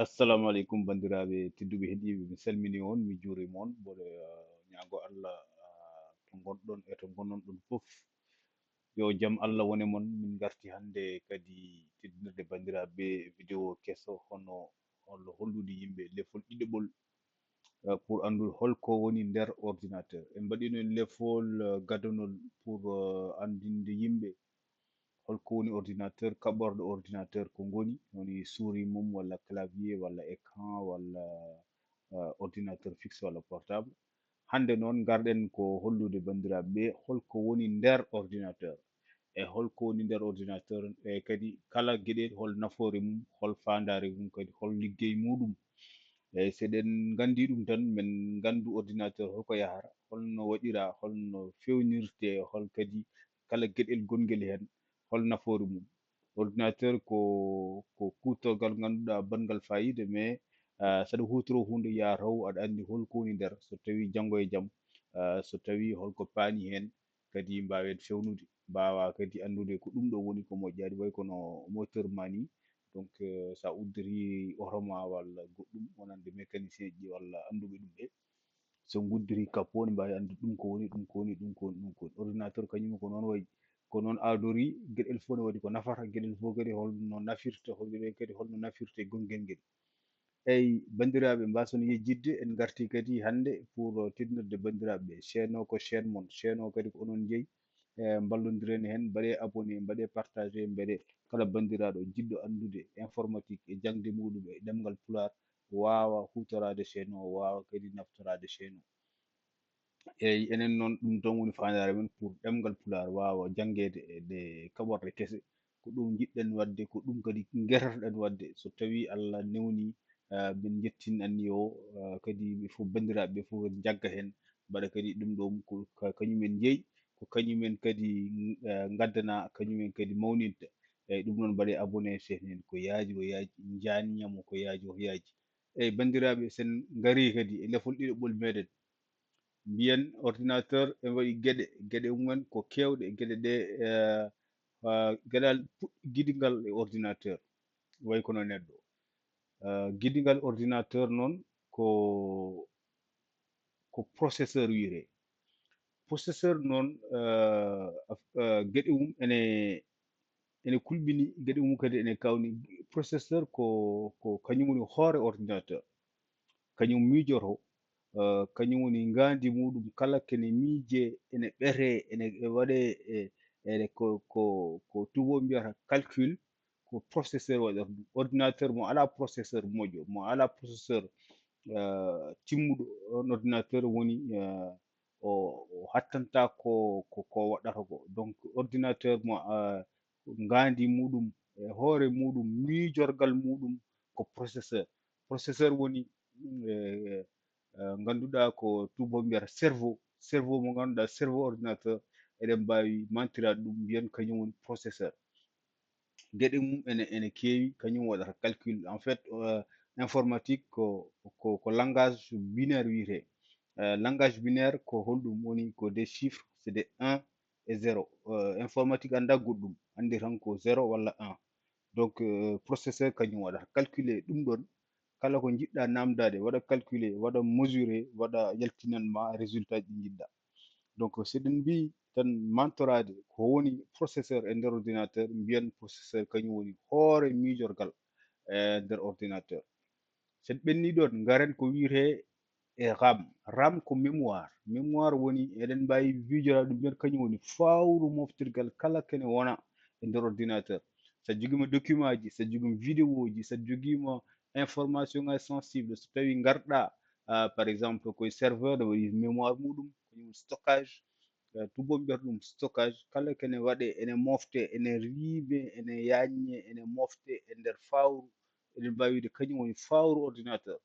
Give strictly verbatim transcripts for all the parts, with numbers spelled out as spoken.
Assalamu aleykum, banndiraaɓe tedduɓe heɗiiɓe, mi salmini on, mi juurima on, mboɗo, eh, ñaago Allah, ah, to ngonɗon e to ngononɗon fof, yo jam Allah wone mon. Min ngarti hannde kadi teddinirde banndiraaɓe vidéo keso, hono hollo hollude yimɓe lefol ɗiɗaɓol, eh, pour anndude holko woni nder ordinateur. En mbaɗino lefol, eh, gadanol pour, eh, anndinde yimɓe holko woni ordinateur, kaɓorɗo ordinateur ko ngoni, woni souris mum walla clavier walla écran walla, eh, ordinateur fixe walla portable. Hannde noon ngarɗen ko hollude banndiraaɓe ɓe holko woni nder ordinateur e holko woni nder ordinateur e kadi kala geɗe hol nafoore mum, hol faandaare mum, kadi hol liggey muɗum. Eyyi, so eɗen nganndi ɗum tan, men nganndu ordinateur holko yahara, holno waɗira, holno fewnirte, hol kadi kala geɗel gonngel heen, hol nafoore mum. Ordinateur ko, ko kuutorgal ngannduɗaa banngal faayiida, mais, ah, saɗa huutoro huunde yaa taw aɗa anndi holko woni nder, so tawi janngo e jam, ah, so tawi holko paani heen, kadi mbaawen fewnude, mbaawa kadi anndude ko ɗum ɗo woni ko moƴƴaani, way kono moteur ma ni. Donc, eh, so a udditi oto ma walla goɗɗum wonande mécanicien ji walla annduɓe ɗum ɓe, so nguddiri capot, ne mbaawi anndude ɗum ko woni, ɗum ko woni, ɗum ko woni, ɗum ko woni. Ordinateur kañum ko noon wayi, ko noon aadori, geɗel fof ne waɗi ko nafata, geɗel fof kadi holno nafirta, holno kadi holno nafirta e gonngel ngel. Eyyi, banndiraaɓe, mbaason yejjitde, en ngartii kadi hannde pour teddinirde banndiraaɓe ɓe. Chaîne o ko chaîne mon, chaîne o kadi ko onon njeyi. Eh, mballondiren heen, mbaɗee abonné, mbaɗee partagé, mbaɗee kala banndiraaɗo jiɗɗo anndude informatique e jaŋde muɗum e ɗemngal Pulaar, waawa huutoraade chaîne o, waawa kadi naftoraade chaîne o. Eyyi, enen noon, ɗum tan woni faandaare men pour ɗemngal Pulaar waawa janngeede e ɗe kaɓorɗe kese. Ko ɗum njiɗɗen waɗde, ko ɗum kadi ngertotoɗen waɗde. So tawii Allah newnii, ah, min njettin anniya o, ah, kadi ɓe fof, banndiraaɓe ɓe fof njagga heen, mbaɗa kadi ɗum ɗo ko ka-, kañumen njeyi, ko kañumen kadi, ah, ngaddana, kañumen kadi mawninta. Eyyi, ɗum noon mbaɗee abonné chaîne heen ko yaaji o yaaji, njaanñamo ko yaaji o yaaji. Eyyi, banndiraaɓe, sen ngarii kadi e lefol ɗiɗaɓol meɗen, mbiyen ordinateur ene waɗi geɗe, geɗe mumen ko keewɗe, geɗe ɗe, eh, ah, geɗal puɗ-, gidigal e ordinateur, way kono neɗɗo. Ah, gidigal ordinateur noon ko, ko processeur wiyetee. Processeur noon, eh, af-, eh, geɗe mum ene, ene kulɓini, geɗe mum kadi ene kawni. Processeur ko, ko kañum woni hoore ordinateur. Kañum miijoto, eh, kañum woni ngaandi muɗum kala kene miije, ene ɓete, ene waɗe, e, ene ko, ko, ko tuubo mbiyata calcul, ko processeur waɗata ɗum. Ordinateur mo alaa processeur moƴƴo, mo alaa processeur, eh, timmuɗo, on ordinateur woni, eh, o, o hattanta ko, ko, ko waɗata ko. Donc, ordinateur mo, eh, ngaandi muɗum, e hoore muɗum, miijorgal muɗum ko processeur. Processeur woni, eh, eh, ngannduɗaa ko tuubo mbiyata cerveau. Cerveau mo ngannduɗaa, cerveau ordinateur, eɗen mbaawi mantiraade ɗum, mbiyen kañum woni processeur. Geɗe mum ene, ene keewi, kañum waɗata calcul. En fait, euh, informatique ko, ko, ko langage binaire wiyetee. Euh, langage binaire ko holɗum woni? Ko des chiffres, c'est des un et zéro. Euh, informatique anndaa goɗɗum, anndi tan ko zéro walla un. Donc, euh, processeur kañum waɗata calculer ɗum ɗon. Kala ko njiɗɗaa naamndaade, waɗa calculer, waɗa mesurer, waɗa yaltinan ma résultat ji ɗi njiɗɗaa. Donc, so eɗen mbiyi tan mantoraade ko woni processeur e nder ordinateur, mbiyen processeur kañum woni hoore miijorgal e nder ordinateur. So en ɓenni ɗon, ngaren ko wiyetee e RAM. RAM ko mémoire. Mémoire woni, eɗen mbaawi miijoraade ɗum, mbiyen kañum woni fawru moftirgal kala kene wona e nder ordinateur. So a jogiima document ji, so a jogiima vidéo ji, so a jogiima information ngaji sensible, so tawi ngarɗa, ah, par exemple, koye serveur, ne waɗi mémoire muɗum, kañum woni stockage. Eh, tuubo mbiyata ɗum stockage. Kala kene waɗe, ene mofte, ene riime, ene yaññe, ene mofte e nder fawru. Eɗen mbaawi wiide kañum woni fawru ordinateur.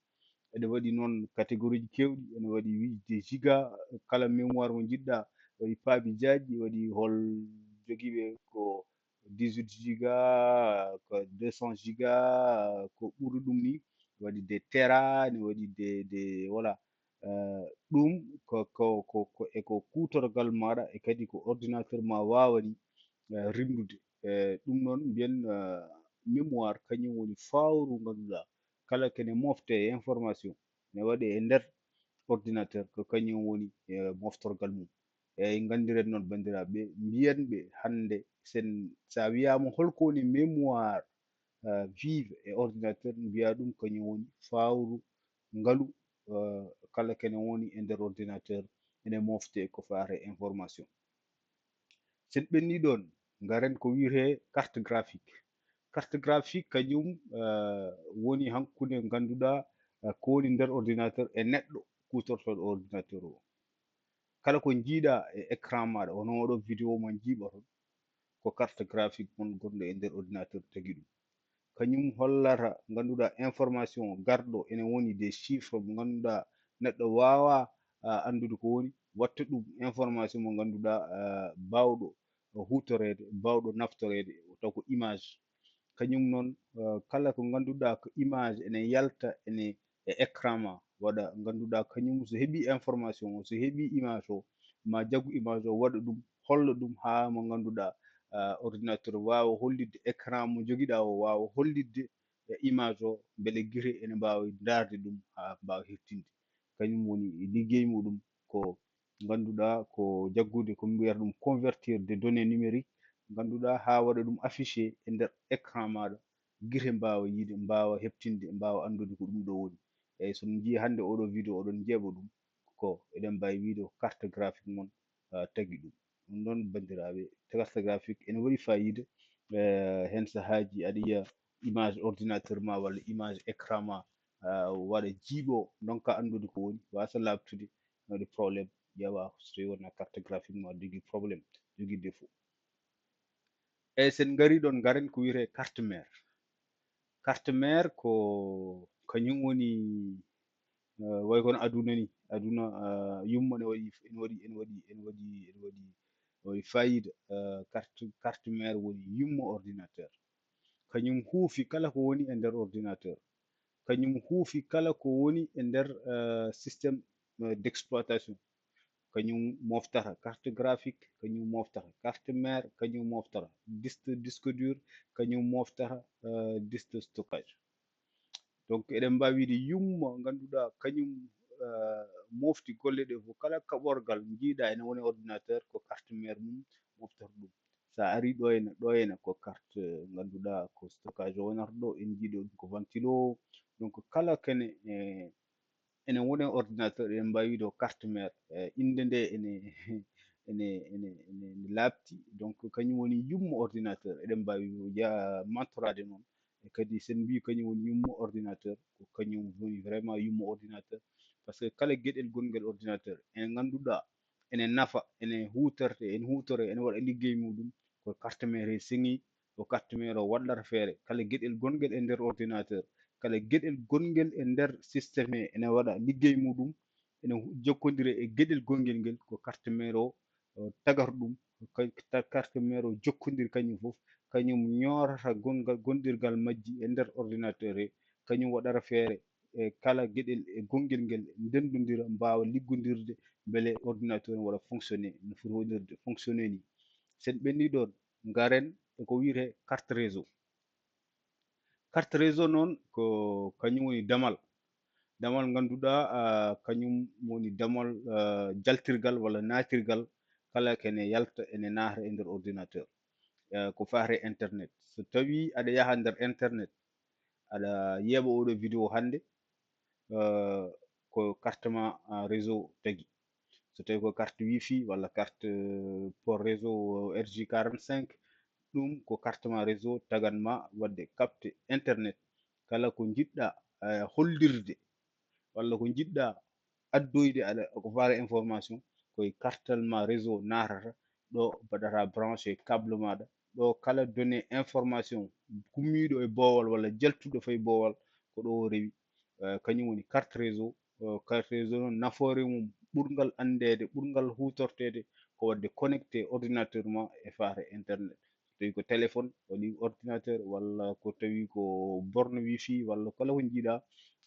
Eɗen waɗi noon catégorie ji keewɗi, ene waɗi wiide giga, kala mémoire mo njiɗɗa, waɗi paabi jaajɗi, waɗi hol jogiiɓe ko dix-huit giga, ko deux cents giga, ko ɓuri ɗum ni, waɗi des tera, ne waɗi des, des, voilà. Eh, ɗum ko, ko, ko, ko, e ko kuutorgal maaɗa, e kadi ko ordinateur ma waawani, eh, rimɗude. Eh, ɗum noon mbiyen, eh, mémoire, kañum woni fawru ngannduɗaa, kala kene mofte e information ne waɗe e nder ordinateur, ko kañum woni e moftorgal mum. Eyyi, nganndiren noon, banndiraaɓe, mbiyen ɓe hannde, sen, so a wiyaama hol ko woni mémoire, euh, vive e ordinateur, mbiya ɗum kañum woni fawru ngalu, euh, kala kene woni e nder ordinateur, ene mofte ko faare information. Sen ɓenni ɗoon, ngaren ko wiyetee carte graphique. Carte graphique kañum, euh, woni hakkunde ngannduɗaa, euh, ko woni nder ordinateur e neɗɗo kuutortooɗo ordinateur o. Kala ko njiiɗaa e écran maaɗa, hono oɗo vidéo mo njiiɓoton, ko carte graphique mon gonɗo e nder ordinateur tagi ɗum. Kañum hollata, ngannduɗaa, information garɗo ene woni des chiffres mo ngannduɗaa neɗɗo waawaa, ah, anndude ko woni, watta ɗum information mo ngannduɗaa, ah, baawɗo huutoreede, baawɗo naftoreede, taw ko image. Kañum noon, ah, kala ko ngannduɗaa ko image ene yalta ene e écran ma, waɗa ngannduɗaa kañum so heɓii information o, so heɓii image o, ma jaggu image o, waɗa ɗum, holla ɗum haa mo ngannduɗaa, ah, ordinateur waawa hollitde écran mo njogiɗaa o, waawa hollitde e image o, mbele gite ene mbaawa ndaarde ɗum haa mbaawa heɓtinde. Kañum woni liggey muɗum, ko ngannduɗaa ko jaggude ko mbiyata ɗum convertir des données numériques, ngannduɗaa haa waɗa ɗum affiché e nder écran maaɗa, gite mbaawa yiide, mbaawa heɓtinde, mbaawa anndude ko ɗum ɗo woni. Eyyi, so on njii hannde oɗo vidéo, oɗon njeeɓa ɗum, ko eɗen mbaawi wiide ko carte graphique mon, ah, tagi ɗum. Ɗum ɗoon, banndiraaɓe, carte graphique ene waɗi faayiida, eh, heen sahaaji aɗa yiya image ordinateur ma walla image écran ma, ah, waɗa jiiɓo, ndonka anndude ko woni, waasa laaɓtude, waɗi problème, ƴeewa so tawi wonaa carte graphique ma jogii problème, jogii défaut. Eyyi, sen ngarii ɗoon, ngaren ko wiyetee carte mère. Carte mère ko kañum woni, eh, way kono aduna ni, aduna, eh, yumma ne waɗi, ene waɗi, ene waɗi, ene waɗi, ene waɗi, ene waɗi faayiida. Eh, carte, carte mère woni yumma ordinateur. Kañum huufi kala ko woni e nder ordinateur. Kañum huufi kala ko woni e nder, eh, système, eh, d'exploitation. Kañum moftata carte graphique, kañum moftata carte mère, kañum moftata disque, disque dur, kañum moftata, eh, disque stockage. Donc, eɗen mbaawi wiide yumma ngannduɗaa kañum, eh, mofti golle ɗe fof. Kala kaɓorgal njiiɗaa ene woni ordinateur, ko carte mère mum moftata ɗum. So a arii ɗo henne, ɗo henne ko carte, eh, ngannduɗaa ko stockage o wonata ɗo, en njii ɗo ɗum ko ventilo. Donc, kala kene, eh, ene woni e ordinateur, eɗen mbaawi wiide ko carte mère, eh, innde nde ene, ene, ene, ene, ene laaɓti. Donc, kañum woni yumma ordinateur, eɗen mbaawi ya-, mantoraade noon. E kadi, sen mbii kañum woni yumma ordinateur, ko kañum woni vraiment yumma ordinateur. Parce que kala geɗel gonngel ordinateur, ene ngannduɗaa, ene nafa, ene huutorte, ene huutore, ene waɗa liggey muɗum, ko carte mère he seŋi, ko carte mère o waɗata feere. Kala geɗel gonngel e nder ordinateur, kala geɗel gonngel e nder système he, ene waɗa liggey muɗum, ene hu-, jokkondire e geɗel gonngel ngel, ko carte mère o, o tagata ɗum, ka-, ta-, carte mère o jokkondiri kañum fof, kañum ñoorata gonngal, gondirgal majji e nder ordinateur he, kañum waɗata feere e kala geɗel e gonngel ngel ndenndondira, mbaawa liggondirde, mbele ordinateur o waɗa fonctionner no foti wonirde, fonctionner ni. Sen ɓenni ɗoon, ngaren e ko wiyetee carte réseau. Carte réseau noon ko kañum woni damal. Damal ngannduɗaa, ah, kañum woni damal, ah, jaltirgal walla naatirgal kala kene yalta ene naata e nder ordinateur. Eh, ko faati e internet. So tawii aɗa yaha nder internet, aɗa yeeɓa oɗo vidéo hannde, eh, ko carte ma, ah, réseau tagi. So tawii ko carte wifi walla carte, eh, port réseau R J quarante-cinq, ɗum ko carte ma réseau tagan ma waɗde capte internet. Kala ko njiɗɗaa, eh, hollirde walla ko njiɗɗaa addoyde aɗa, ko faati e information, ko e kartal ma réseau naatata, ɗo mbaɗata branché câble maaɗa, ɗo kala donnée information gummiiɗo e boowal walla jaltuɗo fay boowal, ko ɗo o rewi. Eh, kañum woni carte réseau. Eh, carte réseau noon, nafoore mum ɓurngal anndeede, ɓurngal huutorteede, ko waɗde connecté ordinateur ma e faati e internet. So tawii ko téléphone, waɗi ordinateur, walla ko tawii ko borne wifi, walla kala ko njiiɗaa,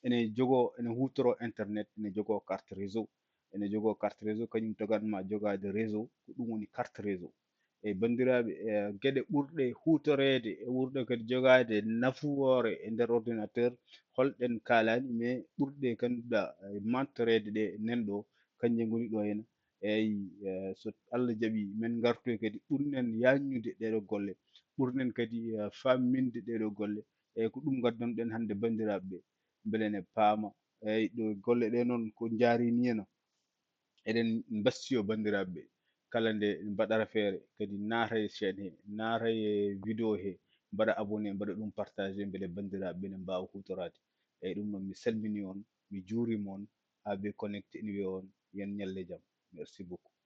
ene jogoo, ene huutoroo internet, ene jogoo carte réseau. Ene jogoo carte réseau, kañum tagan ma jogaade réseau, ko ɗum woni carte réseau. E banndiraaɓe, e geɗe ɓurɗe huutoreede, e ɓurɗe kadi jogaade nafoore e nder ordinateur, holɗen kaalaani, mais ɓurɗe ngannduɗaa, e mantoreede ɗe nen ɗo, kannje ngoni ɗo heen. Eeyi, eh, so Allah jaɓii, men ngartoy kadi ɓurnen yaajnude ɗeeɗo golle, ɓurnen kadi, eh, faaminde ɗeeɗo golle. Eeyi, ko ɗum ngaddanɗen hannde banndiraaɓe ɓe, mbele ne paama. Eeyi, ɗo golle ɗe noon ko njaari ni heno. Eɗen mbasiyoo banndiraaɓe ɓe, kala nde mbaɗara feere, kadi naata e chaîne he, naata e vidéo he, mbaɗa abonné, mbaɗa ɗum partagé, mbele banndiraaɓe ɓe ne mbaawa huutoraade. Eeyi, ɗum noon mi salminii on, mi juuriima on, haa ɓe connecté ene wiya on, yo on ñalle jam. Merci beaucoup.